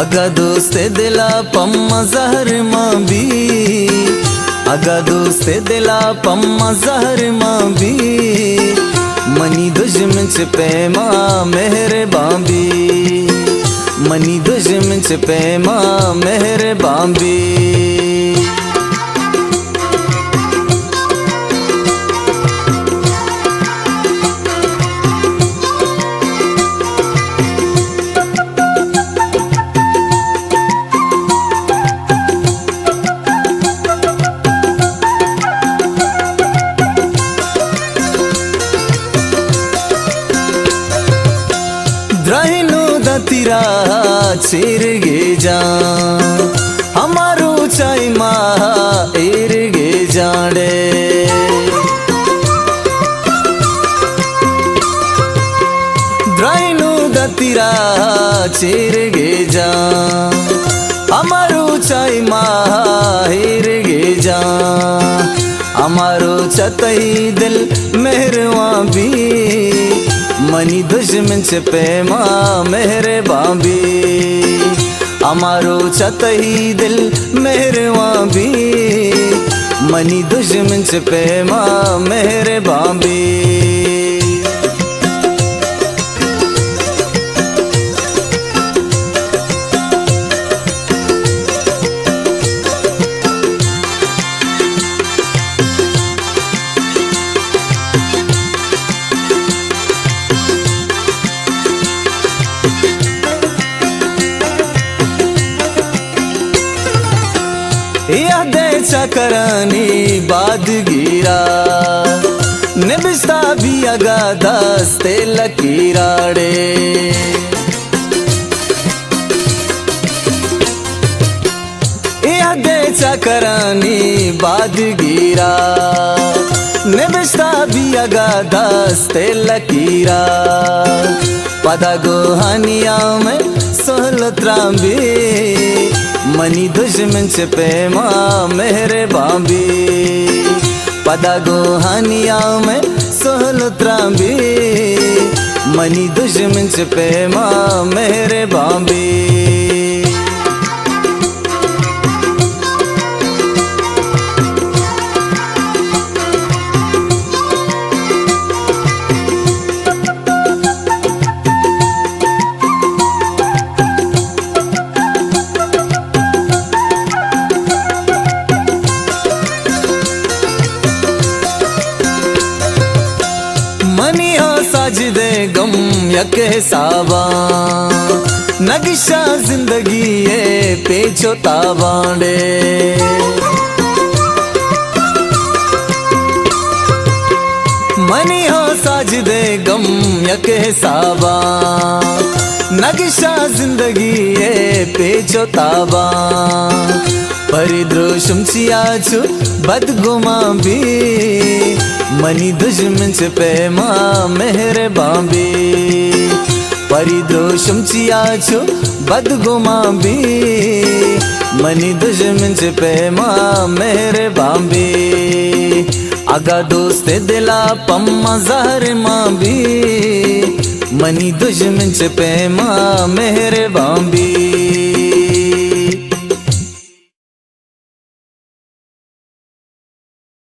اگاں دوست دلا پما زہر ما بی، اگاں دوست دلا پما زہر ما بی، منی دژمن چہ پیما مہربان بی، منی دژمن چہ پیما مہربان بی۔ درہنو داں تیرا چیرگے جان، ہما روچائی ما ایرگے جانڑے۔ درائینو داں تیرا چیرگے جان، ہما روچائی ما ایرگے جان، ہما روچا تئی دل مہروان بی، منی دژمن چہ پیما مہربان بی۔ ہما روچا تئی دل مہروان بی، منی دژمن چہ پیما مہربان بی۔ یادے چاکرانی بادگیرا، نبشتہ بی اگا دست لکیراڑے۔ یادے چاکرانی بادگیرا، نبشتہ بی اگا دست لکیرا۔ پدا گوہانی آمے سہل تران بی، منی دژمن چہ پیما مہربان بی۔ پدا گوہانی آمے سہل تران بی، منی دژمن چہ پیما مہربان بی۔ منی ءُ ساجد ءِ گم یک حساباں، نگشاں زندگی ءِ پیچ ءُ تاباں ڑے۔ منی ءُ ساجد ءِ گم یک حساباں، نگشاں زندگی ءِ پیچ ءُ تاباں۔ پری دروشم چیا چو بدگمان بی، منی دژمن چہ پیما مہربان بی۔ پری دروشم چیا چو بدگمان بی، منی دژمن چہ پیما مہربان بی۔ اگاں دوست دلا پما زہر مان بی، منی دژمن چہ پیما مہربان بی۔